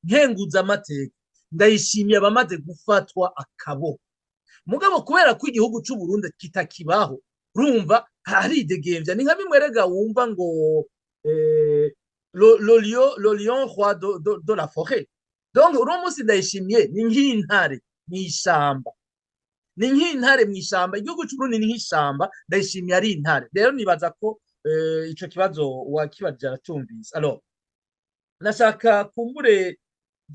Nkenguza amateka, Ndayishimiye abamaze gufatwa akaboko, mugabo kubera ko igihugu c'u Burundi kitakibaho, urumva haridegembya. Ni nka bimwe rega wumva ngo le lion roi de la forêt. Donc uno munsi Ndayishimiye ni nk'intare mw'ishamba, ni nk'intare mw'ishamba. Igihugu c'u Burundi ni nk'ishamba, Ndayishimiye ari intare. Rero nibaza ko ico kibazo wakibajije aracumvise. Alors nashaka kumbure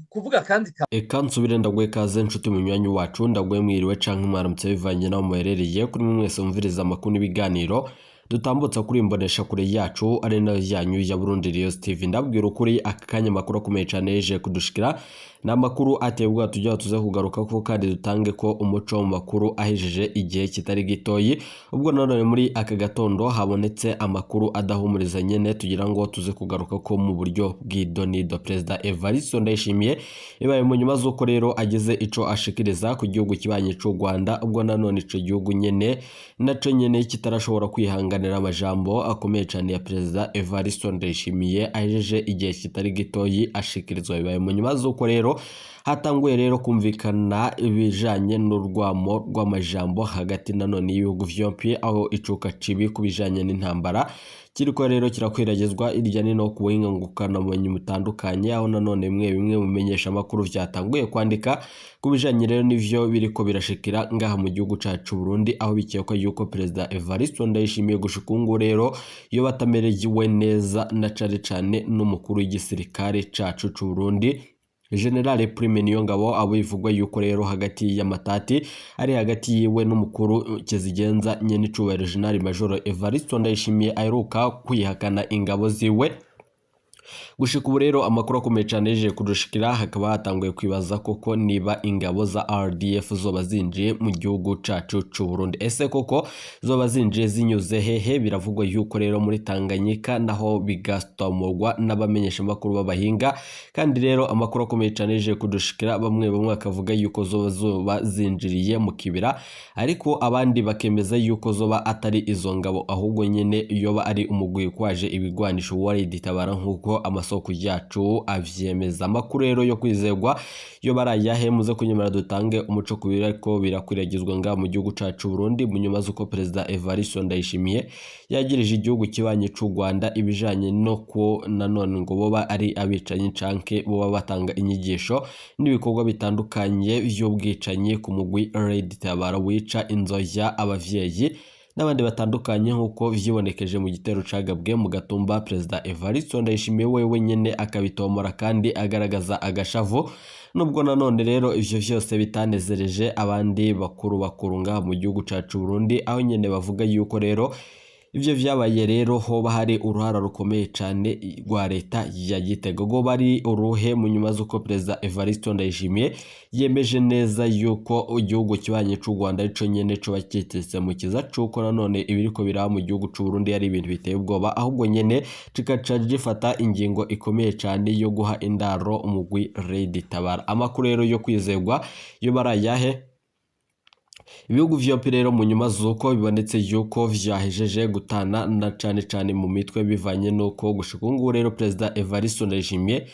kuvuga kandi. Eka nsubire ndaguhe kaze, nshuti munywanyi wacu. Ndaguhe mwiriwe canke mwaramutse bivanye naho muherereye. Kuri mwe mwese mumviriza amakuru n'ibiganiro dutambutsa kuri imbonesha kure yacu, ari nayo yanyu ya Burundi News TV, ndabwira ukuri, aka kanya amakuru akomeye cane yeje kudushikira. Ni amakuru ateye ubwoba, tujya tuze kugaruka ko kandi dutange ko umuco mu makuru ahejeje igihe kitari gitoyi. Ubwo nanone muri aka gatondo habonetse amakuru adahumuriza nyene, tugira ngo tuze kugaruka ko mu buryo bw'idonido. Perezida Evariste Ndayishimiye, ibaye mu nyuma z'uko rero agize ico ashikiriza ku gihugu kibanyi c'u Rwanda, ubwo nanone ico gihugu nyene naco nyene kitarashobora kwihanganira amajambo akomeye cane ya Perezida Evariste Ndayishimiye ahejeje igihe kitari gitoyi ashikirizwa. Bibaye mu nyuma z'uko rero hatanguye rero kumvikana ibijanye n'urwamo rw'amajambo hagati nanone y'ibihugu vyompi, aho icuka cibi ku bijanye n'intambara kiriko rero kirakwiragizwa irya nino ku buhinga ngurukanabumenyi butandukanye, aho nanone bimwe bimwe mu bimenyeshamakuru vyatanguye kwandika ku bijanye rero n'ivyo biriko birashikira ngaha mu gihugu cacu Burundi, aho bikekwa yuko Perezida Evariste Ndayishimiye gushika ubu ngubu rero iyo batamerewe neza, na cane cane n'umukuru w'igisirikare cacu c'u Burundi, General Prime Niyongabo, abo bivugwa yuko rero hagati y'amatati ari hagati yiwe n'umukuru Kizigenza nyenicubahiro General Major Evariste Ndayishimiye aheruka kwihakana ingabo ziwe. Gushika ubu rero amakuru akomeye cyane yeje kudushikira, hakaba hatanguye kwibaza koko niba ingabo za RDF zoba zinjiye mu gihugu cacu c'u Burundi. Ese koko zoba zinjiye zinyuze hehe? Biravugwa yuko rero muri Tanganyika, naho bigastomorwa n'abamenyesha makuru b'abahinga. Kandi rero amakuru akomeye cyane yeje kudushikira, bamwe bamwe bakavuga yuko zoba zinjiriye mu kibira, ariko abandi bakemeza yuko zoba atari izo ngabo, ahubwo nyene yoba ari umugwi kwaje ibigwanisho wariditabara, nk'uko amasoko yacu avyemeza. Amakuru rero yo kwizegwa yo barayahe? Muze kunyemera dutange umuco ku biriko birakwiragizwa ngaha mu gihugu cacu Burundi, mu nyuma z'uko Perezida Evariste Ndayishimiye yagirije igihugu kibanyi c'u Rwanda ibijanye no ko nanone ngo boba ari abicanyi canke boba batanga inyigisho n'ibikorwa bitandukanye vy'ubwicanyi ku mugwi Red Tabara wica inzoya, abavyeyi n'abandi batandukanye, nk'uko vyibonekeje mu gitero cagabwe mu Gatumba. Perezida Evariste Ndayishimiye wewe nyene akabitomora kandi agaragaza agashavu, nubwo nanone rero ivyo vyose bitanezereje abandi bakuru bakuru ngaha mu gihugu cacu Burundi, aho nyene bavuga yuko rero ivyo vyabaye rero hoba hari uruhara rukomeye cane rwa leta ya Gitega. Rwoba ari uruhe, mu nyuma z'uko Perezida Evariste Ndayishimiye yemeje neza yuko igihugu kibanye c'u Rwanda arico nyene coba kitese mu kiza c'uko nanone ibiriko biraba mu gihugu c'u Burundi ari ibintu biteye ubwoba, ahubwo nyene kikaca gifata ingingo ikomeye cane yo guha indaro umugwi Red Tabara? Amakuru rero yo kwizegwa yo barayahe? Ibihugu vyompi rero, mu nyuma z'uko bibonetse yuko vyahejeje gutana na cane cane mu mitwe, bivanye n'uko gushika ubu ngubu rero Perezida Evariste Ndayishimiye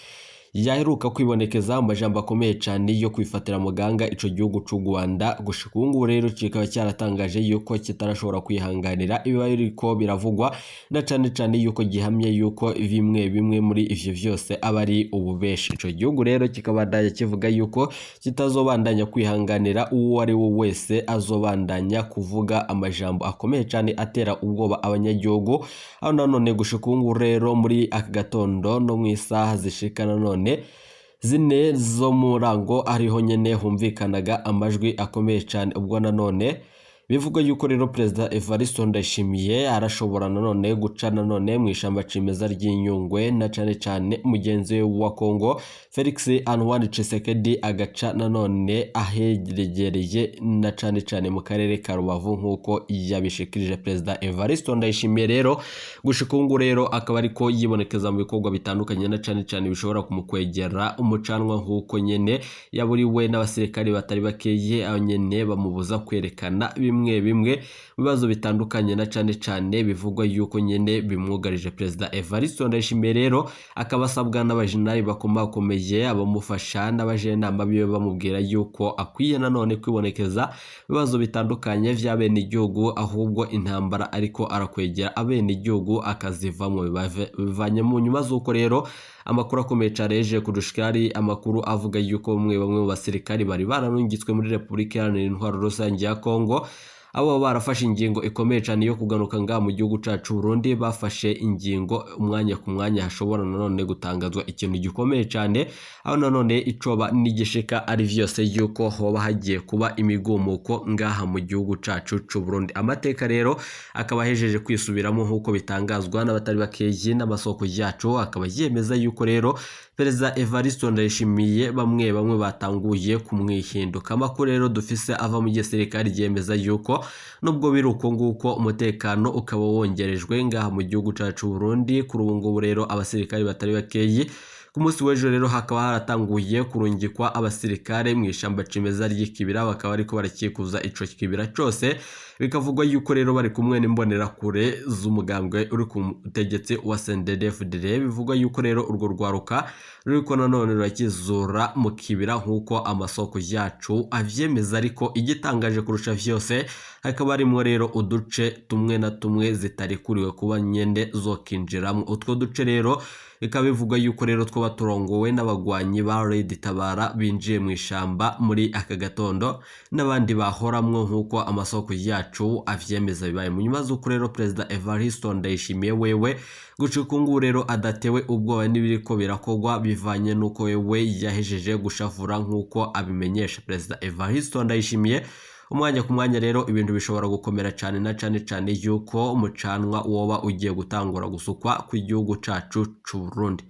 yaheruka kwibonekeza amajambo akomeye cane yo kwifatira muganga ico gihugu c'u Rwanda, gushika ubu ngubu rero kikaba cyaratangaje yuko kitarashobora kwihanganira ibiba biriko biravugwa, na cane cane yuko gihamye yuko bimwe bimwe muri ivyo vyose aba ari ububeshi. Ico gihugu rero kikabandanya kivuga yuko kitazobandanya kwihanganira uwo ari we wese azobandanya kuvuga amajambo akomeye cane atera ubwoba abanyagihugu, aho nanone gushika ubu ngubu rero muri aka gatondo no mu isaha zishika nanone 4 zo murango ariho nyene humvikanaga amajwi akomeye cane. Ubwo nanone bivugwa yuko rero Perezida Evariste Ndayishimiye arashobora nanone guca nanone mu ishamba cimeza ry'inyungwe, na cane cane mugenzi we wa Congo Felix Antoine Tshisekedi, agaca nanone ahegereye na cane cane mu karere ka Rubavu, nk'uko yabishikirije. Perezida Evariste Ndayishimiye rero gushika ubu ngubu rero akaba ariko yibonekeza mu bikorwa bitandukanye, na cane cane bishobora kumukwegera umucanwa, nk'uko nyene yaburiwe n'abasirikari batari bakeye, aho nyene bamubuza kwerekana bimwe bimwe bimwe bibazo bitandukanye na cane cane bivugwa yuko nyene bimwugarije. Perezida Evariste Ndayishimiye rero akaba asabwa n'abajenerali bakomakomeye abamufasha n'abajenama biwe bamubwira yuko akwiye nanone kwibonekeza ibibazo bitandukanye vy'abenegihugu, ahubwo intambara ariko arakwegera abenegihugu akazivamo. Bivanye mu nyuma z'uko rero amakuru akomeye cane yeje kudushikira ari amakuru avuga yuko bamwe bamwe mu basirikari bari bararungitswe muri Repubulika Iharanira Intwaro Rusange ya Kongo abo barafashe ingingo ikomeye cyane yo kugaruka ngaha mu gihugu cacu Burundi. Bafashe ingingo umwanya ku mwanya hashobora nanone gutangazwa ikintu gikomeye cyane, aho nanone icoba n'igishika ari vyose yuko hoba hagiye kuba imigumuko ngaha mu gihugu cacu c'u Burundi. Amateka rero akaba ahejeje kwisubiramo nk'uko bitangazwa n'abatari bakeyi n'amasoko yacu akaba yemeza yuko rero Perezida Evariste Ndayishimiye bamwe bamwe batanguye kumwihinduka. Amakuru rero dufise ava mu gisirikare yemeza yuko nubwo biri uko nguko umutekano ukaba wongerejwe ngaha mu gihugu cacu Burundi. Kuri ubu ngubu rero abasirikare batari bakeyi ku munsi w'ejo rero hakaba haratanguye kurungikwa abasirikare mu ishamba cimeza ry'ikibira, bakaba ariko barakikuza ico kibira cose. Bikavugwa yuko rero bari kumwe n'imbonerakure z'umugambwe uri ku butegetsi wa CNDD-FDD. Bivugwa yuko rero urwo rwaruka ruriko nanone rurakizura mu kibira nk'uko amasoko yacu avyemeza. Ariko igitangaje kurusha vyose hakaba harimwo rero uduce tumwe na tumwe zitarikuriwe kuba nyene zokinjiramwo. Utwo duce rero bikaba bivugwa yuko rero twoba turongowe n'abagwanyi ba Red Tabara binjiye mu ishamba muri aka gatondo n'abandi bahoramwo nk'uko amasoko yacu avyemeza. Bibaye mu nyuma z'uko rero Perezida Evariste Ndayishimiye wewe gucika ubu rero adatewe ubwoba n'ibiriko birakorwa bivanye n'uko wewe yahejeje gushavura nk'uko abimenyesha. Perezida Evariste Ndayishimiye umwanya ku mwanya rero ibintu bishobora gukomera cyane na cane cane yuko umucanwa woba ugiye gutangura gusukwa ku gihugu cacu c'u Burundi.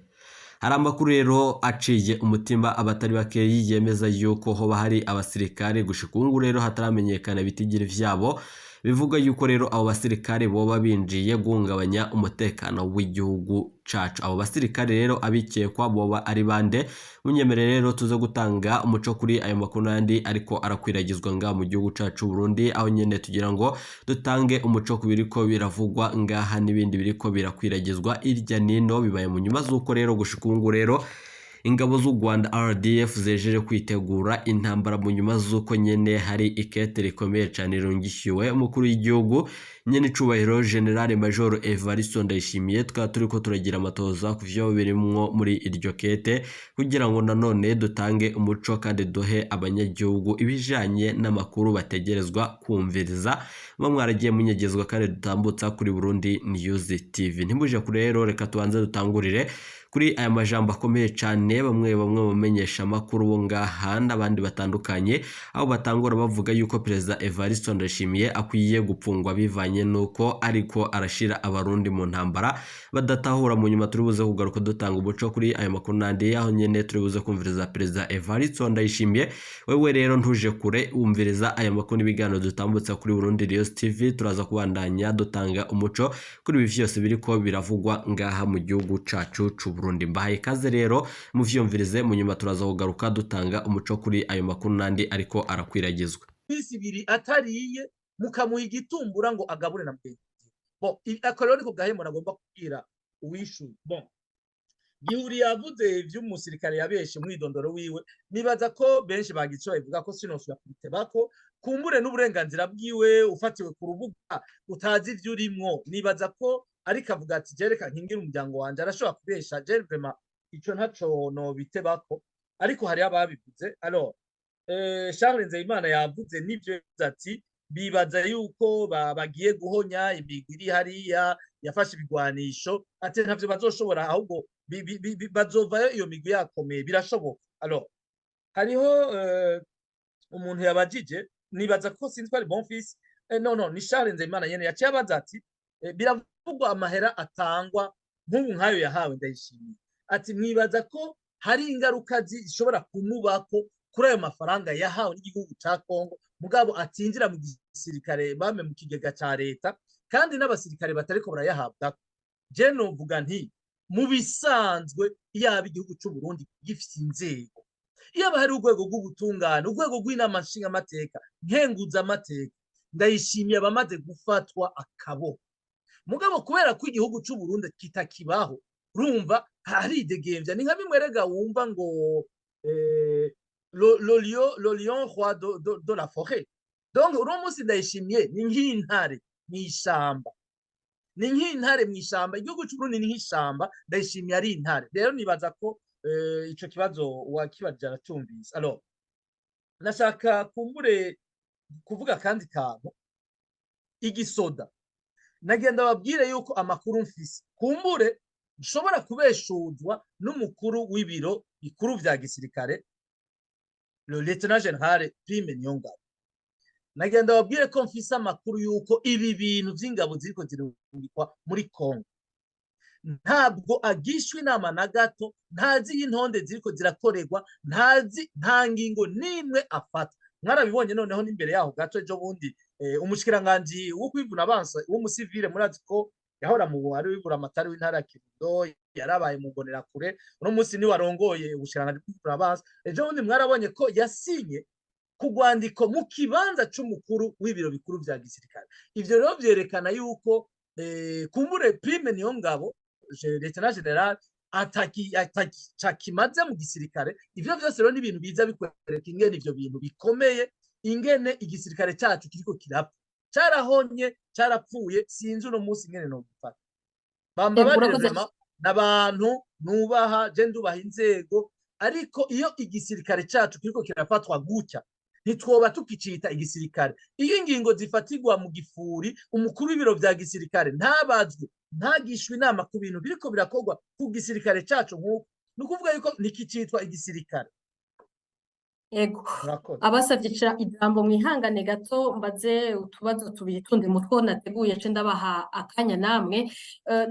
Hari amakuru rero aciye umutima abatari bakeyi yemeza yuko hoba hari abasirikare gushika ubu rero hataramenyekana ibitigiri vyabo. Bivuga yuko rero abo basirikare boba binjiye guhungabanya umutekano w'igihugu cacu. Abo basirikare rero abikekwa boba ari bande? Munyemere rero tuze gutanga umuco kuri ayo makuru n'andi ariko arakwiragizwa ngaha mu gihugu cacu Burundi, aho nyene tugira ngo dutange umuco ku biriko biravugwa ngaha n'ibindi biriko birakwiragizwa irya nino. Bibaye mu nyuma z'uko rero gushika ubu rero ingabo z'u Rwanda RDF zejeje kwitegura intambara mu nyuma z'uko nyene hari ikete rikomeye cane rirungishiwe umukuru w'igihugu nyene icubahiro General Major Evariste Ndayishimiye. Tukaba turiko turagira amatoza ku vyo birimwo muri iryo kete kugira ngo nanone dutange umuco kandi duhe abanyagihugu ibijanye n'amakuru bategerezwa kumviriza. Muba mwaragiye munyegezwa kandi dutambutsa kuri Burundi News TV. Ntimuje kure rero, reka tubanze dutangurire kuri aya majambo akomeye cane bamwe bamwe bamenyesha amakuru bo ngaha n'abandi batandukanye, aho batangura bavuga yuko Perezida Evariste Ndayishimiye akwiye gupfungwa bivanye nuko ariko arashira abarundi mu ntambara badatahura. Mu nyuma turi buze kugaruka dutanga umuco kuri ayo makuru n'andi, aho nyene turi buze kumviriza Perezida Evariste Ndayishimiye. Wewe rero ntuje kure, wumviriza aya makuru n'ibiganiro dutambutsa kuri Burundi News TV. Turaza kubandanya dutanga umuco kuri ibi vyose biriko biravugwa ngaha mu gihugu cacu c'u Burundi. Mbahaye ikaze rero muvyumvirize, mu nyuma turaza kugaruka dutanga umuco kuri ayo makuru n'andi ariko arakwiragizwa. Iminsi ibiri atariye mukamuha igitumbura ngo agabure na mugenzi we. Bon, ako rero niko gahembo nagomba kubwira uwishuye. Bon, Gihuri yavuze ivy'umusirikare yabeshe umwidondoro wiwe, nibaza ko benshi bagize ico babivuga ko sinosubira kubitebako, kumbure n'uburenganzira bwiwe ufatiwe ku rubuga utazi ivyo urimwo. Nibaza ko ariko avuga ati je reka nkingire umuryango wanje, arashobora kubesha, je vraiment ico ntaco nobitebako, ariko hariho ababivuze. Alors Charles Nzeyimana yavuze n'ivyo yavuze ati bibaza yuko bagiye guhonya imigwi iri hariya yafashe ibigwanisho, ati ntavyo bazoshobora, ahubwo bazovayo iyo migwi yakomeye, birashoboka. Alors hariho umuntu yabajije, nibaza ko sinzi ko ari Bonfils, no ni Charles Nzeyimana nyene yaciye abaza ati biravugwa amahera atangwa nk'ubu nkayo yahawe Ndayishimiye, ati mwibaza ko hari ingaruka zishobora kumubako kuri ayo mafaranga yahawe n'igihugu ca Kongo, mugabo atinjira mu gisirikare bame mu kigega ca leta kandi n'abasirikare batariko barayahabwa. Je novuga nti mu bisanzwe iyaba igihugu c'u Burundi gifise inzego, iyaba hari urwego rw'ubutungane, urwego rw'inama nshingamateka, nkenguzamateka, Ndayishimiye abamaze gufatwa akaboko. Mugabo kubera ko igihugu c'u Burundi kitakibaho, urumva haridegembya. Ni nka bimwe rega wumva ngo le lion roi de la forêt. Donc uno munsi Ndayishimiye ni nk'intare mw'ishamba, ni nk'intare mw'ishamba. Igihugu c'u Burundi ni nk'ishamba, Ndayishimiye ari intare. Rero nibaza ko ico kibazo wakibajije aracumvise. Alors nashaka kumbure kuvuga kandi kantu igisoda. Nagenda babwire yuko amakuru mfise, kumbure nshobora kubeshuzwa n'umukuru w'ibiro bikuru vya gisirikare, le lieutenant général Prime Niyongabo. Nagenda babwire ko mfise amakuru yuko ibi bintu vy'ingabo ziriko zirungikwa muri Congo ntabwo agishwa inama na gato, ntazi y'intonde ziriko zirakorerwa, ntazi, nta ngingo n'imwe afata. Mwarabibonye noneho n'imbere yaho gato ejo bundi umushikiranganji wo kwivuna abansa w'umusivile, murazi ko yahora mu ari wibura amatari w'intara ya Kirundo, yarabaye mu mbonerakure, uno munsi ni warongoye ubushikiranganji bwo kwivuna abansa. Ejo bundi mwarabonye ko yasinye ku rwandiko mu kibanza c'umukuru w'ibiro bikuru vya gisirikare. Ivyo rero vyerekana yuko kumbure Prime Niyongabo, lieutenant général, atakimaze mu gisirikare. Ivyo vyose rero ni ibintu biza bikwereka ingene ivyo bintu bikomeye, ingene igisirikare cacu kiriko kirapfa, carahonye, carapfuye. Sinzi uno munsi ingene nogifata. Bambabarire. Urakoze. Vraiment n'abantu nubaha, je ndubaha inzego, ariko iyo igisirikare cacu kiriko kirafatwa gutya ntitwoba tukicita igisirikare. Iyo ingingo zifatirwa mu gifuri, umukuru w'ibiro vya gisirikare ntabazwe, ntagishwe inama ku bintu biriko birakorwa ku gisirikare cacu nk'uko, ni ukuvuga yuko ntikicitwa igisirikare. Yego. Murakoze. Abasavye ijambo mwihangane gato, mbaze utubazo tubiri tundi mutwo nateguye, ce ndabaha akanya namwe.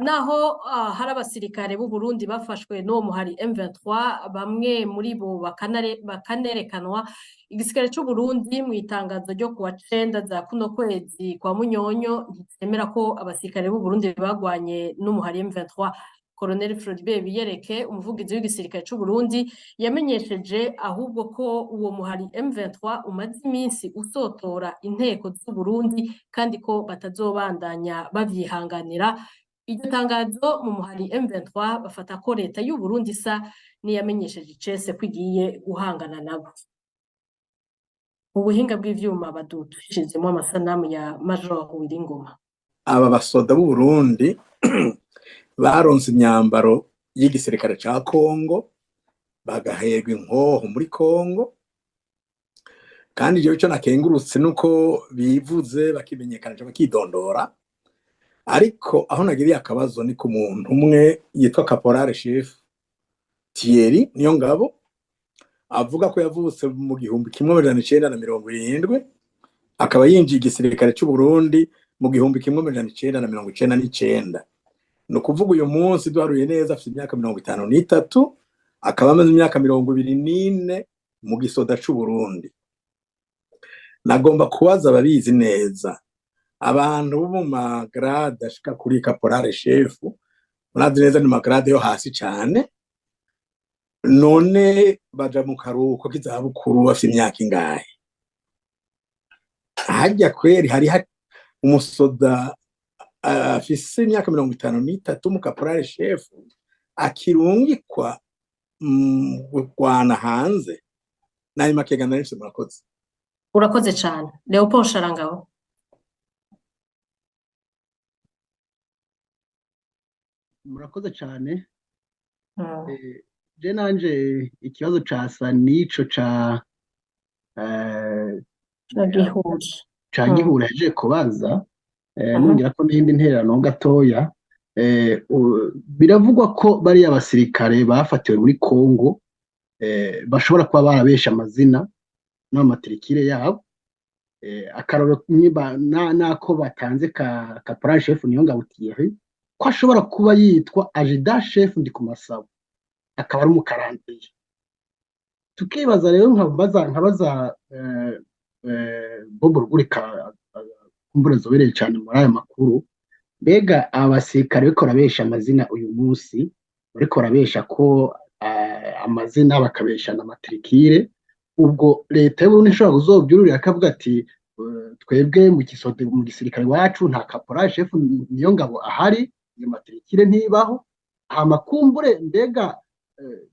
Naho hari abasirikare b'u Burundi bafashwe n'uwo muhari M23, bamwe muri bo bakanerekanwa, igisirikare c'u Burundi mu itangazo ryo kuwa 9 za kuno kwezi kwa Munyonyo nticemera ko abasirikare b'u Burundi bagwanye n'umuhari M23. Colonel Floribert Biyereke, umuvugizi w'igisirikare c'u Burundi, yamenyesheje ahubwo ko uwo muhari M23 umaze iminsi usotora inteko z'u Burundi kandi ko batazobandanya bavyihanganira. Iryo tangazo mu muhari M23 bafata ko leta y'u Burundi isa n'iyamenyesheje icese ko igiye guhangana nabo. Mu buhinga bw'ivyuma badushizemo amasanamu ya Major Wiringoma. Aba basoda b'u Burundi baronse imyambaro y'igisirikare ca Kongo, bagaherwa inkoho muri Kongo. Kandi jewe ico nakengurutse nuko bivuze, bakimenyekanisha, bakidondora. Ariko aho nagiriye akabazo ni ku muntu umwe yitwa Caporal Chef Thierry Niyongabo, avuga ko yavutse mu 1970, akaba yinjiye igisirikare c'u Burundi mu 1999. Ni ukuvuga uyu munsi duharuye neza afite imyaka 53, akaba amaze imyaka 24 mu gisoda c'u Burundi. Nagomba kubaza ababizi neza, abantu bo mu ma grade ashika kuri caporal chef, murazi neza ni ma grade yo hasi cane, none baja mu karuhuko k'izabukuru bafite imyaka ingahe? Harya kweri hari umusoda afise imyaka 53 mu caporal chef akirungikwa kurwana hanze? Nayo makega nari mfise, murakoze. Urakoze cane Leopold Sharangabo. Murakoze cane. Je nanje ikibazo casa nico ca Gihuri. Ca Gihuri yaje kubaza, nongera ko n'iyindi ntererano gatoya. Biravugwa ko bariya basirikare bafatiwe muri Kongo bashobora kuba barabeshe amazina n'amatirikire yabo. Akarorero nako batanze ka Caporal Chef Niyongabo Thierry, ko ashobora kuba yitwa Adjudant Chef Ndikumasabo, akaba ari umukarantiye. Tukibaza rero, nkabaza Bob Rugurika, kumbura nzobereye cyane muri aya makuru, mbega abasirikare bariko barabesha amazina uyu munsi, bariko barabesha ko amazina, bakabesha na matricule, ubwo leta y'Uburundi ishobora kuzovyururira akavuga ati Twebwe mu gisode, mu gisirikare iwacu, nta caporal chef niyo ngabo ahari, iyo matricule ntibaho. Hama kumbure mbega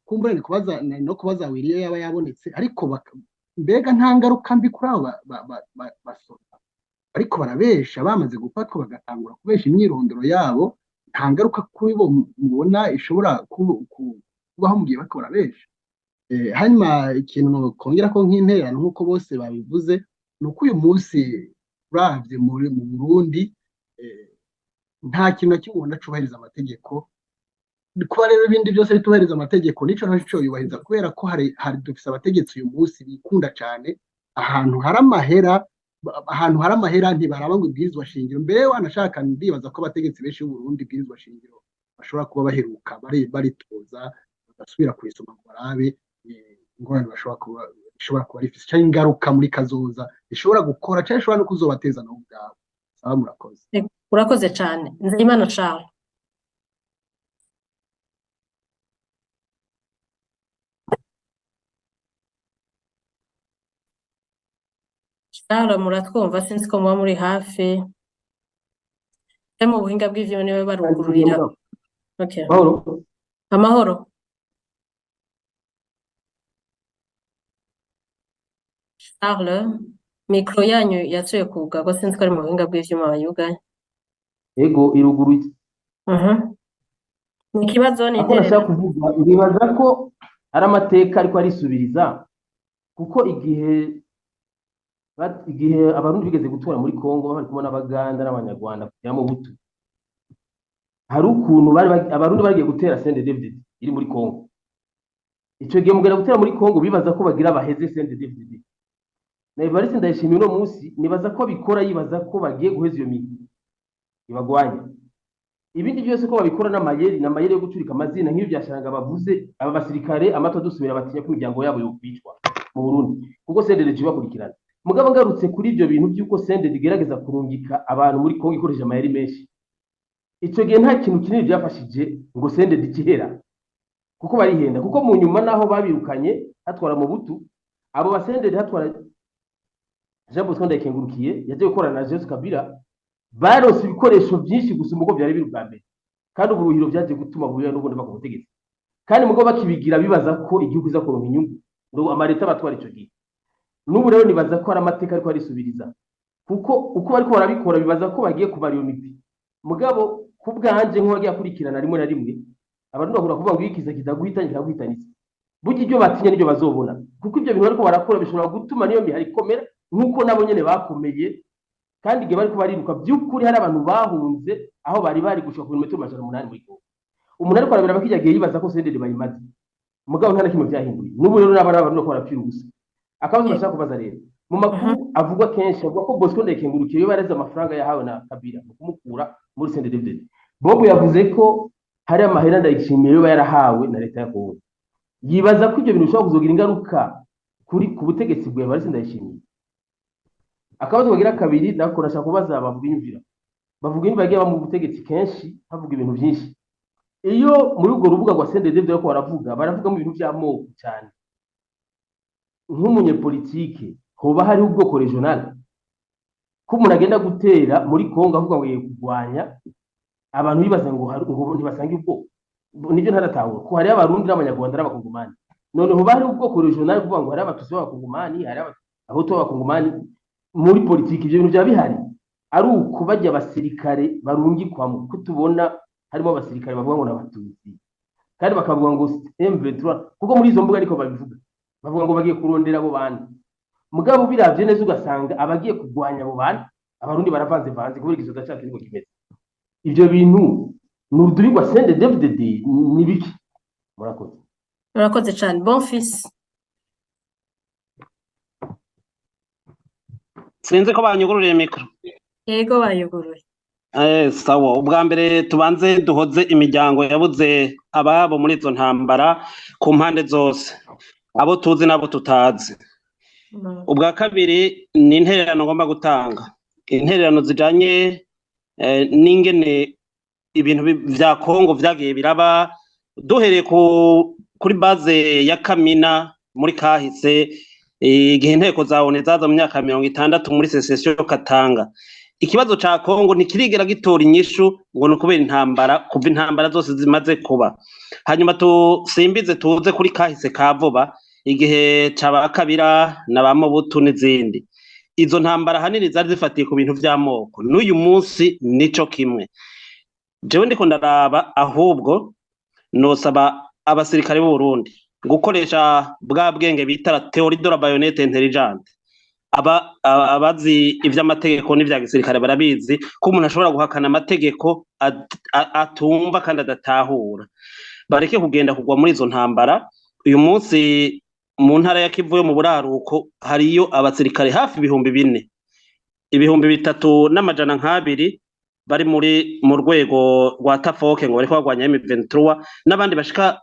kumbure ni kubaza no kubaza wiriye yaba yabonetse, ariko mbega nta ngaruka mbi kuri abo basoda ariko barabesha, bamaze gufatwa bagatangura kubesha imyirondoro yabo? Nta ngaruka kuri bo mubona ishobora kubaho mu gihe bariko barabesha? Hanyuma ikintu kongera ko nk'intererano, nk'uko bose babivuze, ni uko uyu munsi uravye mu Burundi nta kintu na kimwe ubona cubahiriza amategeko. Kuba rero ibindi byose bitubahiriza amategeko, nico naco yubahiriza, kubera ko hari dufise abategetsi uyu munsi bikunda cane. Ahantu hari amahera ntibaraba ngo ibwirizwa shingiro. Mbere wanashaka, ndibaza ko abategetsi benshi b'u Burundi ibwirizwa shingiro bashobora kuba baheruka baritoza bagasubira kurisoma ngo barabe ingorane bashobora kuba ishobora kuba rifise canke ingaruka muri kazoza ishobora gukora canke ishobora no kuzobateza nabo ubwabo. Sawa, murakoze. Urakoze cane, Nzeyimana Charles. Charles, muratwumva? Sinzi ko muba muri hafi. Mu buhinga bw'ivyuma niwe barugururira. Okay. Mahoro. Amahoro. Charles, micro yanyu yasuye kugarwa, sinzi ko ari mu buhinga bw'ivyuma bayugaye. Ego, iruguruye. Ni ikibazo, ni Ako nashaka intererano. kuvuga, nibaza ko ari amateka ariko arisubiriza, kuko igihe Abarundi bigeze gutura muri Kongo bari kumwe n'Abaganda n'Abanyarwanda kugira mu butu, hari ukuntu bari Abarundi bagiye gutera CNDD-FDD iri muri Kongo. Ico gihe mugera gutera muri Kongo, bibaza ko bagira baheze CNDD-FDD. Na Evariste Ndayishimiye uno munsi nibaza ko bikora yibaza ko bagiye guheza iyo migwi ibagwanya. Ibindi byose ko babikora n'amayeri, n'amayeri yo guturika amazina nk'ibyo byashanga bavuze. Aba basirikare amato dusubira batinya ko imiryango yabo yokwicwa mu Burundi kuko CNDD ibakurikirana. Mugabo ngarutse kuri ibyo bintu by'uko CNDD igerageza kurungika abantu muri Kongo ikoresheje amayeri menshi, ico gihe nta kintu kinini byafashije ngo CNDD ikihera, kuko barihenda, kuko mu nyuma naho babirukanye hatwara mu butu abo ba CNDD, hatwara Jean Bosco Ndayikengurukiye yagiye gukorana na Joseph Kabila, baronse ibikoresho byinshi gusumba uko byari biri ubwa mbere, kandi uburuhiro byagiye gutuma Buyoya n'ubundi bava ku butegetsi. Kandi mugo bakibigira bibaza ko igihugu iza kuronka inyungu ngo amareta batwara ico gihe. N'ubu rero nibaza ko ari amateka ariko arisubiriza, kuko uko bariko barabikora bibaza ko bagiye kubara iyo migwi. Mugabo ku bwanje, nk'uwagiye akurikirana, rimwe na rimwe abantu bakunda kuvuga ngo iyo ikiza kidaguhitanye kiraguhitanisa. Burya ibyo batinya nibyo bazobona, kuko ibyo bintu bariko barakora bishobora gutuma niyo mihari ikomera nk'uko nabo nyene bakomeye. Kandi igihe bariko bariruka, by'ukuri hari abantu bahunze aho bari bari gushika ku birometero 800 muri Kongo. Umuntu ariko arabira bakijya gihe yibaza ko CNDD bayimaze, mugabo nta na kimwe byahinduye. N'ubu rero n'abari abantu bariko barapfira ubusa. Akabazo nashaka kubaza rero, mu makuru avugwa kenshi avuga ko Bosco Ndayikengurukiye iyo bareze amafaranga yahawe na Kabila mu kumukura muri CNDD-FDD. Bobo yavuze ko hari amahera Ndayishimiye yoba yarahawe na leta ya Kongo. Yibaza ko ibyo bintu bishobora kuzogira ingaruka ku butegetsi bwa Evariste Ndayishimiye? Akabazo kagira kabiri nako nashaka kubaza bavuga imvira, bavuga imvira bagiye mu butegetsi kenshi, bavuga ibintu byinshi. Iyo muri urwo rubuga rwa CNDD-FDD bariko baravuga mu bintu by'amoko cyane, nk'umunyepolitike, hoba hariho ubwoko régional ko umuntu agenda gutera muri Kongo avuga ngo yiye kurwanya abantu, bibaza ngo ngo ntibasanga ubwoko? Nibyo ntaratahura, ko hariho Abarundi n'Abanyarwanda n'Abakongomani. None hoba hariho ubwoko régional, kuvuga ngo hariho Abatutsi b'Abakongomani, hariho Abahutu b'Abakongomani? Muri politiki ibyo bintu byaba bihari ari uko bajya abasirikare barungikwamo, ko tubona harimo abasirikare bavuga ngo ni Abatutsi, kandi bakavuga ngo M23, kuko muri izo mbuga ariko babivuga, bavuga ngo bagiye kurondera abo bantu. Mugabo biravye neza ugasanga abagiye kurwanya abo bantu, Abarundi baravanze vanze kubera igisoda cyacu niko kimeze. Ibyo bintu ni urudubi rwa CNDD-FDD, ni biki? Murakoze. Urakoze cyane, bon fils. Sinzi ko banyugururiye micro. Yego, bayuguruye. Sawa, ubwa mbere tubanze duhoze imiryango yabuze ababo muri izo ntambara ku mpande zose, abo tuzi n'abo tutazi. Ubwa kabiri ni intererano ngomba gutanga, intererano zijanye n'ingene ibintu vya Kongo vyagiye biraba, duhereye kuri base ya Kamina muri kahise. Igihe inteko za ONU zaza mu myaka ya 60 muri sécession Katanga, ikibazo ca Kongo ntikirigera gitora inyishu ngo ni ukubera intambara, kuva intambara zose zimaze kuba. Hanyuma tusimbize tuze kuri kahise ka vuba, igihe ca ba Kabila na ba Mobutu n'izindi. Izo ntambara ahanini zari zifatiye ku bintu vy'amoko, n'uyu munsi nico kimwe. Jewe ndiko ndaraba, ahubwo nosaba abasirikare b'u Burundi gukoresha bwa bwenge bita la théorie de la baïonnette intelligente. Abazi ivy'amategeko n'ivya gisirikare barabizi ko umuntu ashobora guhakana amategeko atumva kandi adatahura. Bareke kugenda kugwa muri izo ntambara. Uyu munsi mu ntara ya Kivu yo mu buraruko hariyo abasirikare hafi 4000, 3200 bari muri mu rwego rwa Tafoke ngo bariko bagwanya M23, n'abandi bashika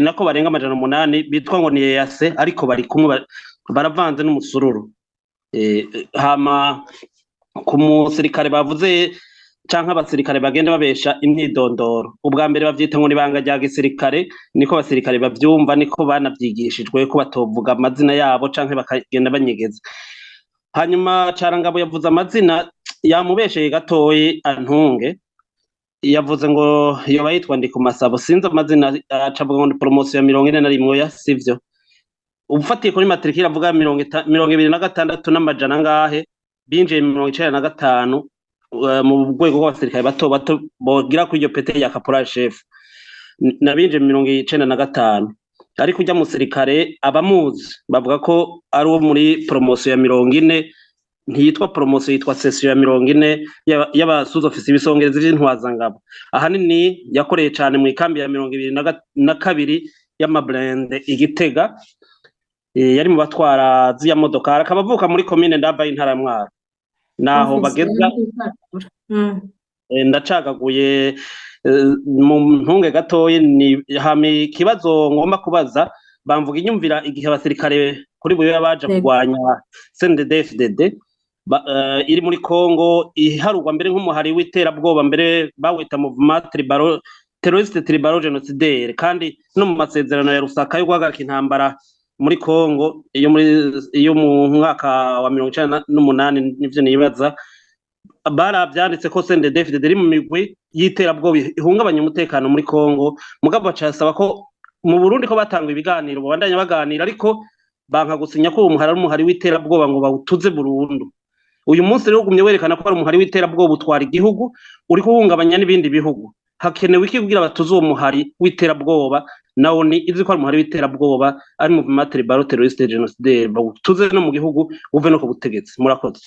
nako barenga 800 bitwa ngo ni EAC, ariko bari kumwe baravanze n'umusururu. Hama ku musirikare bavuze canke abasirikare bagenda babesha imyidondoro, ubwa mbere bavyita ngo nibanga rya gisirikare, niko abasirikare bavyumva, niko banavyigishijwe ko batovuga amazina yabo canke bakagenda banyegeza. Hanyuma Carangabo yavuze amazina, yamubesheye gatoyi, antunge. Yavuze ngo yoba yitwa Ndikumasabo, sinzi amazina, aca avuga ngo ni promotion ya 41. Ya sivyo, ufatiye kuri matricule avuga 26 n'amajana angahe, binjiye 95 mu rwego rw'abasirikare bato bato bogira kuri iryo pete ya caporal chef, nabinjiye 95. Ariko ujya musirikare abamuzi bavuga ko ari uwo muri promotion ya 40, ntiyitwa promotion, yitwa session ya 40 y'aba sous-officiers, ibisongerezi vy'intwazangabo. Ahanini yakoreye cane mu ikambi ya 22 y'amablindés i Gitega. Yari mu batwara z'iya modokari, akaba avuka muri komine Ndava y'intara ya Mwaro, naho bageza. Ndacagaguye mu ntunge gatoyi. Ni hama ikibazo ngomba kubaza bamvuga inyumvira, igihe abasirikare kuri Buyoya baja kurwanya CNDD-FDD iri muri Congo, iharurwa mbere nk'umuhari w'iterabwoba, mbere bawita mouvement tribal terroriste tribal génocidaire, kandi no mu masezerano ya Lusaka yo guhagarika intambara muri Congo iyo muri iyo mu mwaka wa 98, nivyo nibaza, baravyanditse ko CNDD-FDD iri mu migwi y'iterabwoba ihungabanya umutekano muri Congo. Mugabo bacasaba ko mu Burundi ko batanga ibiganiro, babandanya baganira, ariko banka gusinya ko uwo muhari ari umuhari w'iterabwoba ngo bawutuze burundu. Uyu munsi rero ugumye werekana ko ari umuhari w'iterabwoba utwara igihugu, uri kuwuhungabanya n'ibindi bihugu. Hakenewe iki kugira batuze uwo muhari w'iterabwoba? Nawo ni izi ko ari umuhari w'iterabwoba, ari mouvement tribal terroriste génocidaire, bawutuze no mu gihugu, uve no ku butegetsi. Murakoze.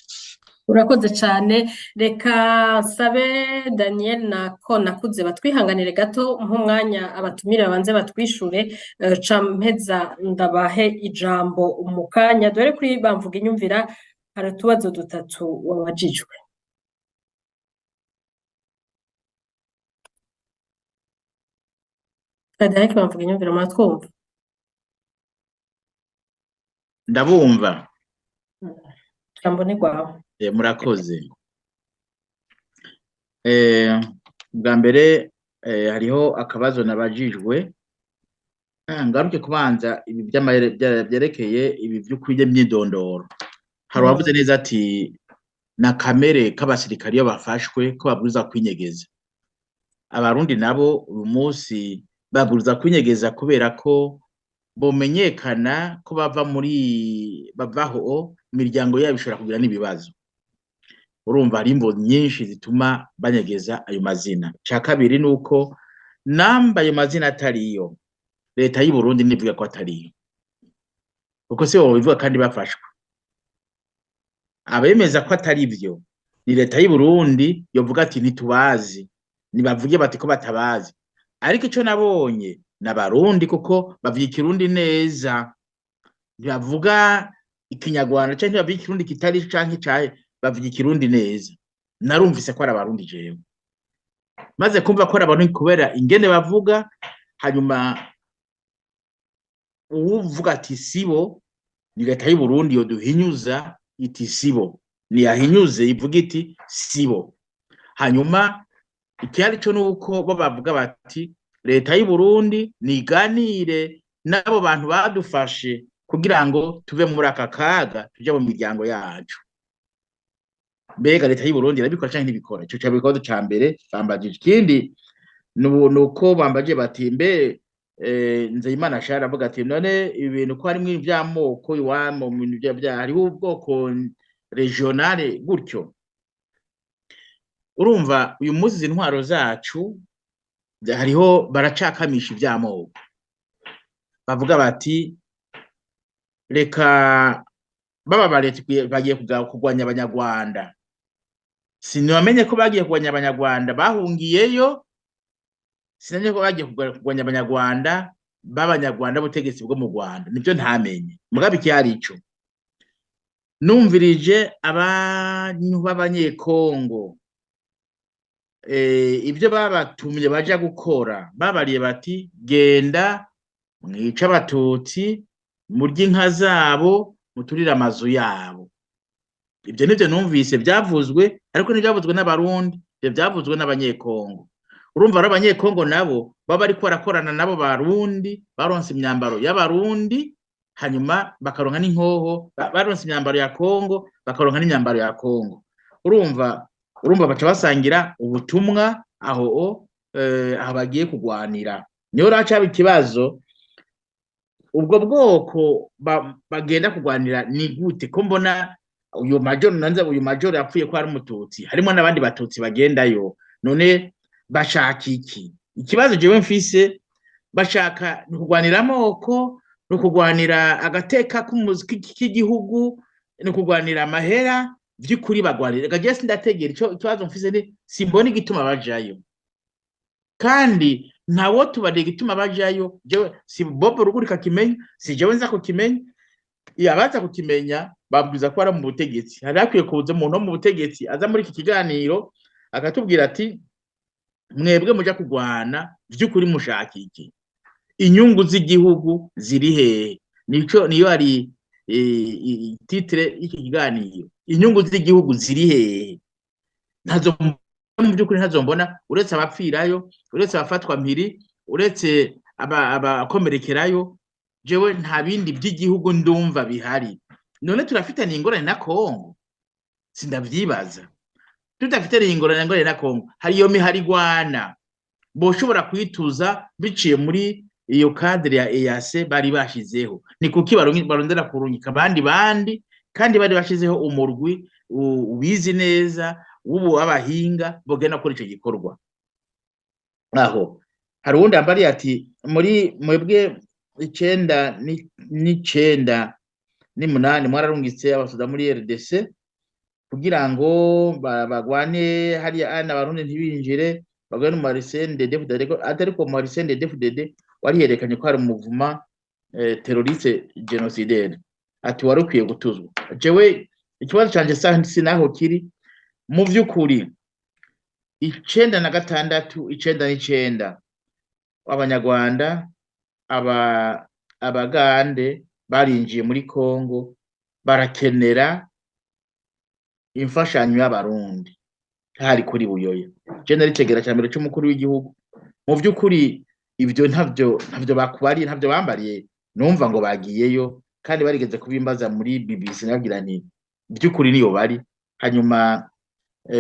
Urakoze cyane. Reka nsabe Daniel na ko nakuze batwihanganire gato nk'umwanya, abatumire babanze batwishure, ca mpeza ndabahe ijambo mu kanya. Dore kuri bamvuga inyumvira, hari utubazo dutatu wabajijwe. Frederic bamvuga inyumvira, muratwumva? Ndabumva. Ijambo ni rwawe. Murakoze. Bwa mbere hariho akabazo nabajijwe. Ngaruke kubanza ibi byerekeye ibi by'ukuri myidondoro. Hari uwavuze neza ati na kamere k'abasirikare iyo bafashwe ko babwirizwa kwinyegeza. Abarundi nabo uyu munsi babwirizwa kwinyegeza kubera ko bomenyekana ko bava muri bavaho, imiryango yabo ishobora kugira n'ibibazo. Urumva hari imvo nyinshi zituma banyegeza ayo mazina. Cya kabiri ni uko namba ayo mazina atariyo, leta y'u Burundi nivuga ko atariyo, kuko si bo bivuga kandi bafashwe. Abemeza ko atari byo ni leta y'u Burundi, yovuga ati ntitubazi, nibavuge bati ko batabazi. Ariko ico nabonye n'Abarundi, kuko bavuga Ikirundi neza, ntibavuga Ikinyarwanda canke ntibavuga Ikirundi kitari canke icahe, bavuga Ikirundi neza. Narumvise ko ari Abarundi jewe, maze kumva ko ari Abarundi kubera ingene bavuga. Hanyuma uwuvuga ati sibo, ni leta y'u Burundi yoduhinyuza iti sibo, niyahinyuze ivuga iti sibo. Hanyuma ikihari co nuko bo bavuga bati leta y'u Burundi niganire n'abo bantu badufashe. Kugira ngo tuve muri aka kaga tuje mu miryango yacu. Mbega leta y'u Burundi irabikora canke ntibikora? Ico caba ikibazo ca mbere bambajije. Ikindi nuko bambaje bati mbe Nzeyimana Charles avuga ati none ibi bintu ko harimwo ivy'amoko iwamo mu bintu vya hariho ubwoko regionale gutyo. Urumva uyu munsi izi ntwaro zacu hariho baracakamisha ivy'amoko, bavuga bati reka baba bareti bagiye kurwanya abanyarwanda. Sinamenye ko bagiye kurwanya abanyarwanda bahungiyeyo, sinamenye ko bagiye kurwanya abanyarwanda b'abanyarwanda b'ubutegetsi bwo mu Rwanda, nibyo ntamenye. Mugabe ikihari ico numvirije abantu b'abanyekongo, ibyo babatumye baja gukora, babariye bati genda mwice abatutsi, murye inka zabo, muturire amazu yabo. Ibyo nivyo numvise byavuzwe, ariko ntibyavuzwe n'abarundi, ibyo byavuzwe n'abanyekongo. Urumva rero abanyekongo nabo baba bariko barakorana nabo barundi, baronse imyambaro y'abarundi, hanyuma bakaronka n'inkoho, baronse imyambaro ya Kongo, bakaronka n'imyambaro ya Kongo. Urumva baca basangira ubutumwa aho aho bagiye kugwanira. Niho rero haca haba ikibazo, ubwo bwoko bagenda kugwanira ni gute? Ko mbona uyu majoro nanze uyu majoro yapfuye ko ari umututsi, harimo n'abandi batutsi bagendayo, none bashaka iki? Ikibazo jewe mfise, bashaka ni ukugwanira amoko, ni ukugwanira agateka k'igihugu, ni ukugwanira amahera, vy'ukuri bagwanira. Reka jewe sindategera ico ikibazo mfise, ni simbona igituma bajayo, kandi ntawo tubariye igituma bajayo. Jewe si Bob Rugurika kimenya, si jewe nza kukimenya. Iyo abaza kukimenya babwiza ko ari mu butegetsi. Hari hakwiye kuza umuntu wo mu butegetsi aza muri iki kiganiro akatubwira ati mwebwe muja kugwana vy'ukuri mushaka iki? Inyungu z'igihugu ziri hehe? Nico niyo ari titre y'iki kiganiro, inyungu z'igihugu ziri hehe? Ntazo mu by'ukuri ntazo mbona, uretse abapfirayo, uretse abafatwa mpiri, uretse abakomerekerayo, jewe nta bindi by'igihugu ndumva bihari. None turafitanye ingorane na Kongo? Sindavyibaza. Tudafitanye ingorane na Kongo, hari iyo mihari igwana boshobora kwituza biciye muri iyo cadre ya EAC bari bashizeho. Ni kuki barondera kurungika abandi kandi bari bashizeho umurwi ubizi neza w'ubu w'abahinga bogenda gukora ico gikorwa? Aho hari uwundi ambariye ati muri mwebwe 99 n'8 mwararungitse abasoda muri RDC kugira ngo bagwane hariya ana abarundi ntibinjire, bagwane mu CNDD-FDD, ariko mu CNDD-FDD wariyerekanye ko hari umuvuma terroriste génocidaire, ati wari ukwiye gutuzwa. Jewe ikibazo canje sinaho kiri mu vy'ukuri. 96, 99, abanyarwanda abagande barinjiye muri Kongo barakenera imfashanyo y'abarundi, hari kuri Buyoya. Je nari cegera ca mbere c'umukuru w'igihugu. Mu vy'ukuri ivyo ntavyo bakubariye, ntavyo bambariye, numva ngo bagiyeyo kandi barigeze kubimbaza muri BBC, nabwira nti by'ukuri niyo bari. Hanyuma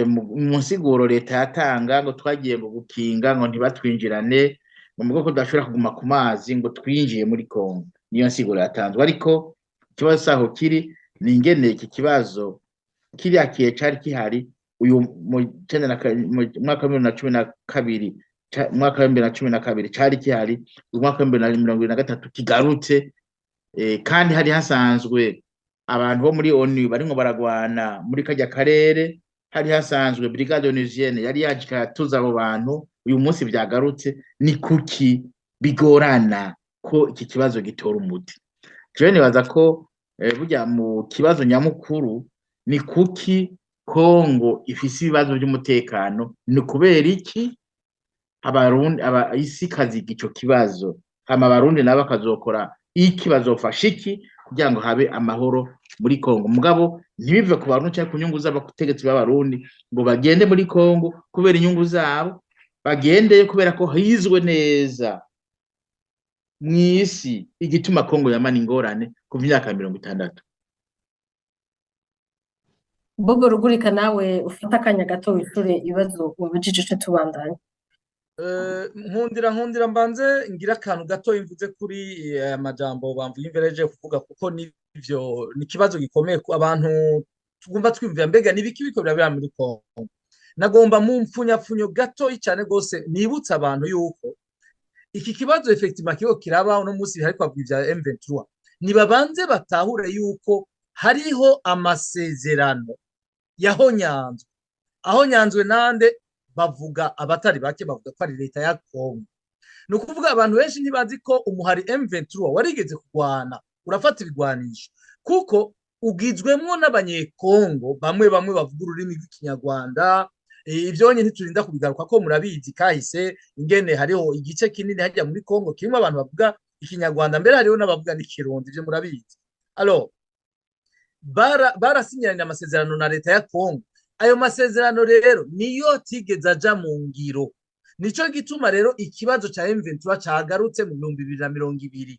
mu nsiguro leta yatanga ngo twagiye ngo gukinga ngo ntibatwinjirane, ngo mu bwoko tudashobora kuguma ku mazi ngo twinjiye muri Kongo, niyo nsiguro yatanzwe. Ariko ikibazo saho kiri ni ingene iki kibazo kiriya kihe cari kihari uyu mu mwaka wa 2012, mwaka wa 2012 cari kihari, uyu mwaka wa 2023 kigarutse, kandi hari hasanzwe abantu bo muri ONU barimwo baragwana muri karya karere, hari hasanzwe brigade onusienne yari yaje ikatuza abo bantu. Uyu munsi vyagarutse, ni kuki bigorana ko iki kibazo gitora umuti? Jewe nibaza ko burya mu kibazo nyamukuru ni kuki Kongo ifise ibibazo by'umutekano, ni kubera iki abarundi aba isi kaziga ico kibazo, hama abarundi nabo bakazokora iki, bazofasha iki kugira ngo habe amahoro muri Kongo? Mugabo ntibive ku barundi canke ku nyungu z'abategetsi b'abarundi ngo bagende muri Kongo kubera inyungu zabo, bagendeye kubera ko hizwe neza. Mw'isi igituma Kongo yamana ingorane kuva imyaka 60. Bobo Rugurika, nawe ufite akanya gato wishure ibibazo wabajije, ce tubandanya. Nkundira mbanze ngira akantu gato imvuze kuri aya majambo bamvuye imvereje kuvuga, kuko nivyo ni ikibazo gikomeye ku abantu tugomba twiyumvira: mbega nibiki biko birabera muri Kongo? Nagomba mu mpfunyapfunyo gatoyi cyane gose nibutsa abantu yuko iki kibazo effectivement kiriko kiraba uno munsi, hariko havuga ivya M23. Nibabanze batahure yuko hariho amasezerano yahonyanzwe. Ahonyanzwe nande? Bavuga, abatari bake bavuga ko ari leta ya Kongo. Ni ukuvuga abantu benshi ntibazi ko umuhari M23 warigeze kurwana, urafata ibigwanisho, kuko ugizwemwo n'Abanyekongo bamwe bamwe bavuga ururimi rw'Ikinyarwanda. Ibyo nyine ntiturinda kubigaruka ko murabizi kahise ingene hariho igice kinini hajya muri Kongo kirimo abantu bavuga Ikinyarwanda, mbere hariho n'abavuga n'Ikirundi, ibyo murabizi. Alors barasinyiranye amasezerano na leta ya Kongo. Ayo masezerano rero niyo atigeze aja mu ngiro. Nico gituma rero ikibazo ca M23 cagarutse mu 2020.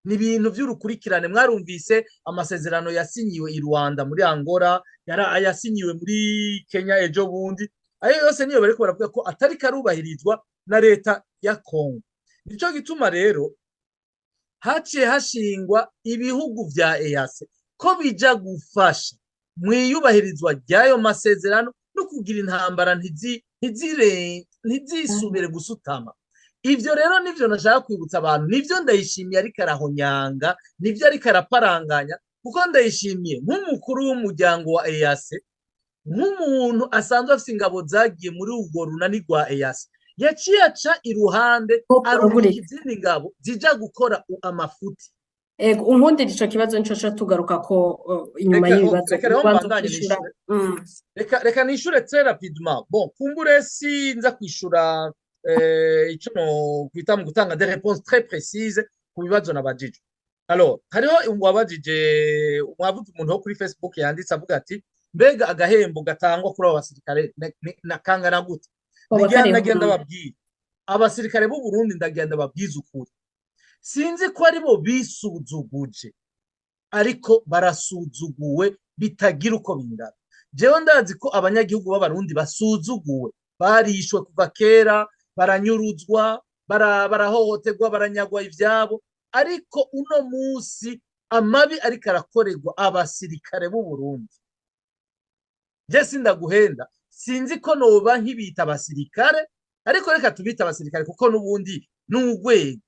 Ni ibintu vy'urukurikirane. Mwarumvise amasezerano yasinyiwe i Rwanda, muri Angola, yara yasinyiwe muri Kenya ejo bundi. Ayo yose niyo bariko baravuga ko atari karubahirizwa na leta ya Kongo. Nico gituma rero haciye hashingwa ibihugu vya EAC ko bija gufasha mu iyubahirizwa ry'ayo masezerano no kugira intambara ntizisubire gusutama. Ivyo rero nivyo nashaka kwibutsa abantu, nivyo Ndayishimiye ariko arahonyanga, nivyo ariko araparanganya, kuko Ndayishimiye nk'umukuru w'umuryango wa EAC, nk'umuntu asanzwe afise ingabo zagiye muri urwo runani rwa EAC, yaciye aca iruhande Bobo arungika Rugurika. izindi ngabo zija gukora amafuti. Ego, unkundira ico kibazo nico co tugaruka ko inyuma Reka y'ibibazo. Reka rero ubanza mbandanye kwishura. nishure. Reka nishure très rapidement. Bon, kumbure sinza kwishura ico no kwita mu gutanga des réponses très précises ku bibazo nabajijwe. Alors hariho uwabajije, mwavuze umuntu wo kuri Facebook yanditse avuga ati: "Mbega agahembo gatangwa kuri abo basirikare nakangana gute?" Koba Nagira kariho. Nagira ndababwira, abasirikare b'u Burundi, ndagira ndababwiza ukuri, sinzi ko ari bo bisuzuguje, ariko barasuzuguwe bitagira uko bingana. Jewe ndazi ko abanyagihugu b'Abarundi basuzuguwe, barishwe kuva kera, baranyuruzwa, barahohoterwa, baranyagwa ivyabo, ariko uno munsi amabi ariko arakorerwa abasirikare b'u Burundi, je sindaguhenda, sinzi ko noba nkibita abasirikare, ariko reka tubite abasirikare kuko n'ubundi n'urwego.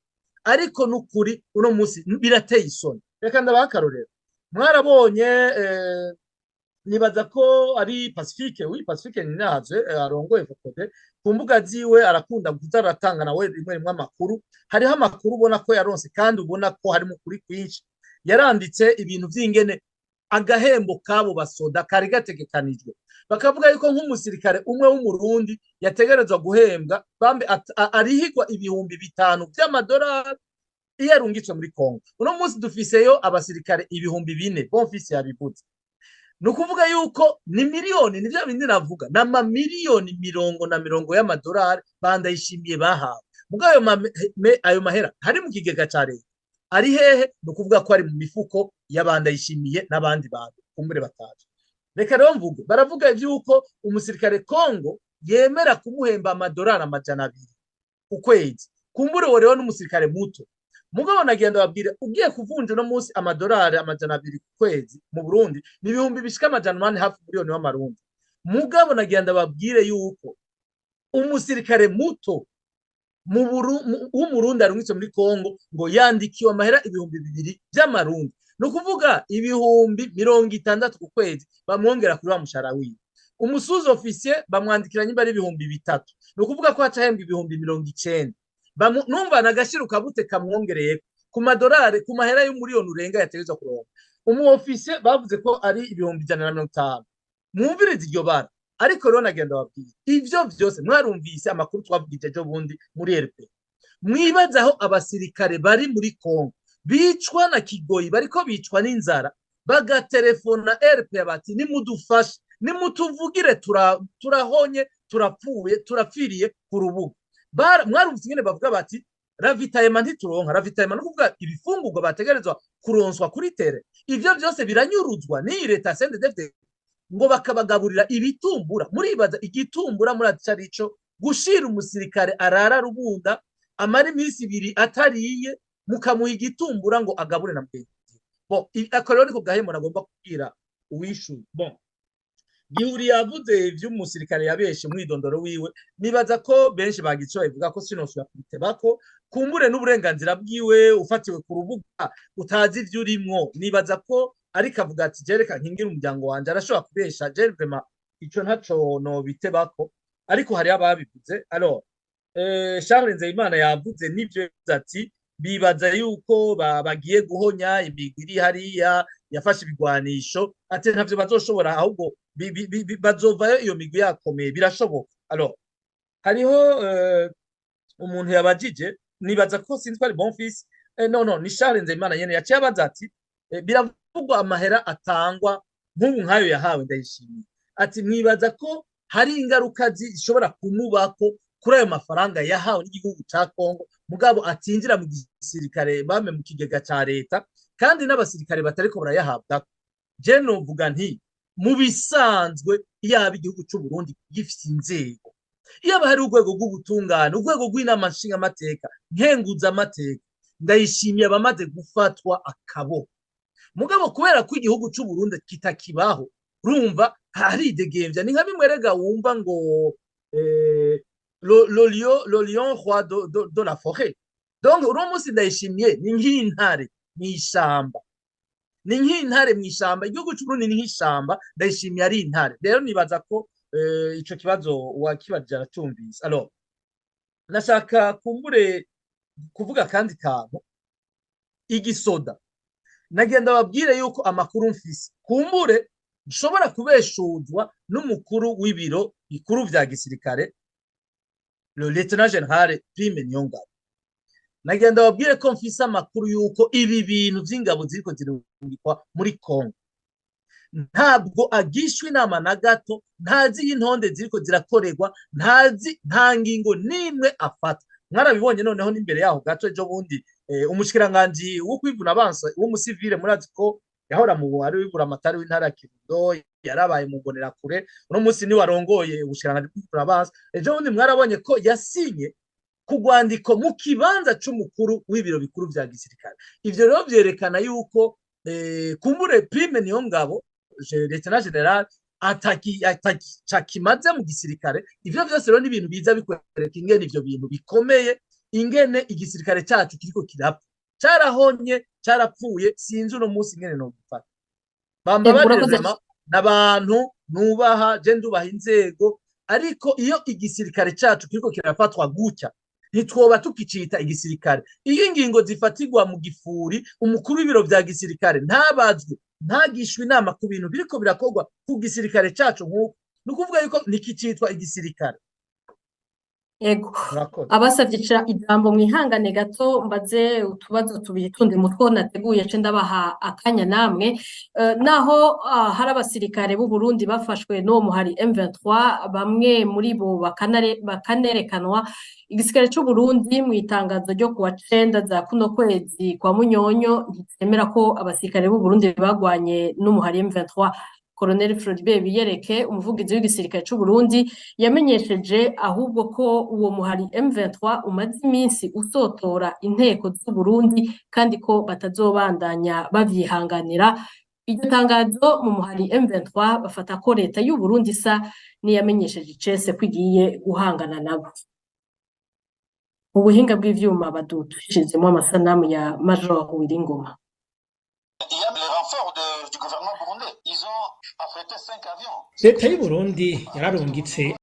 Ariko n'ukuri uno munsi birateye isoni. Reka ndabaha akarorero. Mwarabonye, nibaza ko ari Pacifique, oui, Pacifique Ninazwe, arongoye FOCODE, ku mbuga ziwe arakunda kuza aratanga nawe rimwe rimwe amakuru. Hariho amakuru ubona ko yaronse kandi ubona ko harimo ukuri kwinshi. Yaranditse ibintu vy'ingene agahembo k'abo basoda kari gategekanijwe, bakavuga yuko nk'umusirikare umwe w'Umurundi yategerezwa guhembwa, bambe arihigwa 5000 vy'amadolari iyo arungitswe muri Kongo. Uno munsi dufiseyo abasirikare 4000, Bonfils yabivuze. Ni ukuvuga yuko ni miliyoni, ni vya bindi navuga, ni amamiliyoni mirongo na mirongo y'amadolari Bandayishimiye bahawe. Mugabo ayo mahera hari mu kigega ca leta ari hehe? Ni ukuvuga ko ari mu mifuko y'Abandayishimiye n'abandi bantu kumbure bataje. Reka rero mvuge, baravuga ivy'uko umusirikare Kongo yemera kumuhemba amadolari 200 ku kwezi. Kumbure uwo rero n'umusirikare muto. Mugabo nagenda babwira, ugiye kuvunja uno munsi amadolari 200 ku kwezi mu Burundi ni ibihumbi bishika 800, hafi miliyoni w'amarundi. Mugabo nagenda babwire yuko umusirikare muto w'Umurundi arungitse muri Kongo ngo yandikiwe amahera 2000 vy'amarundi, ni ukuvuga 60,000 ku kwezi bamwongera kuri wa mushahara wiwe. Umu sous-officier bamwandikira nyimba ari 3000, ni ukuvuga ko haca ahembwa 90,000. Numva nagashira ukabute kamwongereyeko ku madolari, ku mahera y'umuriyoni urenga yategerezwa kuronka. Umu officier bavuze ko ari 150,000. Mwumvirize iryo bara. Ariko rero nagenda babwira, ivyo vyose mwarumvise amakuru twavugije ejo bundi muri RP. Mwibaza aho abasirikare bari muri Kongo bicwa na kigoyi, bariko bicwa n'inzara, bagaterefona RP bati: "Nimudufashe, nimutuvugire, turahonye, turapfuye, turapfiriye ku rubuga." Mwarumvise ingene bavuga bati Ravitaillement ntituronka ravitaillement, no kuvuga ibifungurwa bategerezwa kuronswa kuri terrain. Ivyo vyose biranyuruzwa n'iyi leta CNDD-FDD, ngo bakabagaburira ibitumbura. Muribaza igitumbura muri arico gushira umusirikare arara rubunda, amara iminsi 2 atariye, mukamuha igitumbura ngo agabure na mugenzi? Bon, ako rero niko gahembo nagomba kubwira uwishuye. Bon, Gihuri yavuze ivy'umusirikare yabeshe umwidondoro wiwe. Nibaza ko benshi bagize ico babivuga ko sinosubira kubitebako. Kumbure n'uburenganzira bwiwe, ufatiwe ku rubuga utazi ivyo urimwo. Nibaza ko ariko avuga ati: "Jereka nkingira umuryango wanje." Arashobora kubesha, je vraiment ico ntaco nobitebako, ariko hariho ababivuze. Alors, Charles Nzeyimana yavuze n'ivyo, yavuze ati bibaza yuko bagiye guhonya imigwi iri hariya yafashe ibigwanisho, ati ntavyo bazoshobora, ahubwo bazovayo iyo migwi yakomeye. Birashoboka. Alors, hariho umuntu yabajije, nibaza ko sinzi ko ari Bonfils, non, ni Charles Nzeyimana nyene yaciye abaza ati biravugwa amahera atangwa nk'ubu nk'ayo yahawe Ndayishimiye, ati mwibaza ko hari ingaruka zishobora kumubako kuri ayo mafaranga yahawe n'igihugu ca Kongo, mugabo atinjira mu gisirikare, bame mu kigega ca leta, kandi n'abasirikare batariko barayahabwa? Je novuga nti mu bisanzwe, iyaba igihugu c'u Burundi gifise inzego, iyaba hari urwego rw'ubutungane, urwego rw'inama nshingamateka, nkenguzamateka, Ndayishimiye abamaze gufatwa akaboko. Mugabo kubera ko igihugu c'u Burundi kitakibaho, urumva haridegembya. Ni nka bimwe rega wumva ngo le lion roi de la forêt. Donc uno munsi Ndayishimiye ni nk'intare mw'ishamba, ni nk'intare mw'ishamba. Igihugu c'u Burundi ni nk'ishamba, Ndayishimiye ari intare. Rero nibaza ko ico kibazo wakibajije aracumvise. Alors, nashaka kumbure kuvuga kandi kantu igisoda. Nagenda babwire yuko amakuru mfise, kumbure nshobora kubeshuzwa n'umukuru w'ibiro bikuru vya gisirikare, le lieutenant général Prime Niyongabo. Nagenda babwire ko mfise amakuru yuko ibi bintu vy'ingabo ziriko zirungikwa muri Congo ntabwo agishwa inama na gato, ntazi intonde ziriko zirakorerwa, ntazi, nta ngingo n'imwe afata. Mwarabibonye noneho n'imbere yaho gato, ejo bundi umushikiranganji wo kwivuna abansa w'umusivile, murazi ko yahora mu ari wibura amatari w'intara ya Kirundo, yarabaye mu mbonerakure, uno munsi ni warongoye ubushikiranganji bw'kwivuna abansa. Ejo bundi mwarabonye ko yasinye ku rwandiko mu kibanza c'umukuru w'ibiro bikuru vya gisirikare. Ivyo rero vyerekana yuko kumbure Prime Niyongabo, lieutenant général, atakimaze mu gisirikare. Ivyo vyose rero ni ibintu biza bikwereka ingene ivyo bintu bikomeye, ingene igisirikare cacu kiriko kirapfa, carahonye, carapfuye. Sinzi uno munsi ingene nogifata. Bambabarire vraiment, n'abantu nubaha, je ndubaha inzego, ariko iyo igisirikare cacu kiriko kirafatwa gutya ntitwoba tukicita igisirikare. Iyo ingingo zifatirwa mu gifuri, umukuru w'ibiro vya gisirikare ntabazwe, ntagishwe inama ku bintu biriko birakorwa ku gisirikare cacu nk'uko, ni ukuvuga yuko ntikicitwa igisirikare. Ego. Murakoze. Abasavye ijambo mwihangane gato mbaze utubazo tubiri tundi mutwo nateguye, ce ndabaha akanya namwe. Naho hari abasirikare b'u Burundi bafashwe n'uwo muhari M23, bamwe muri bo bakanerekanwa, igisirikare c'u Burundi mu itangazo ryo kuwa 9 za kuno kwezi kwa Munyonyo nticemera ko abasirikare b'u Burundi bagwanye n'umuhari M23. Colonel Floribert Biyereke, umuvugizi w'igisirikare c'u Burundi, yamenyesheje ahubwo ko uwo muhari M23 umaze iminsi usotora inteko z'u Burundi, kandi ko batazobandanya bavyihanganira. Iryo tangazo, mu muhari M23 bafata ko leta y'u Burundi isa n'iyamenyesheje icese ko igiye guhangana nabo. Mu buhinga bw'ivyuma badushizemo amasanamu ya Major Wiringoma. Il y a les renforts du gouvernement burundais. Ils ont affrété 5 avions. Leta y'u Burundi yararungitse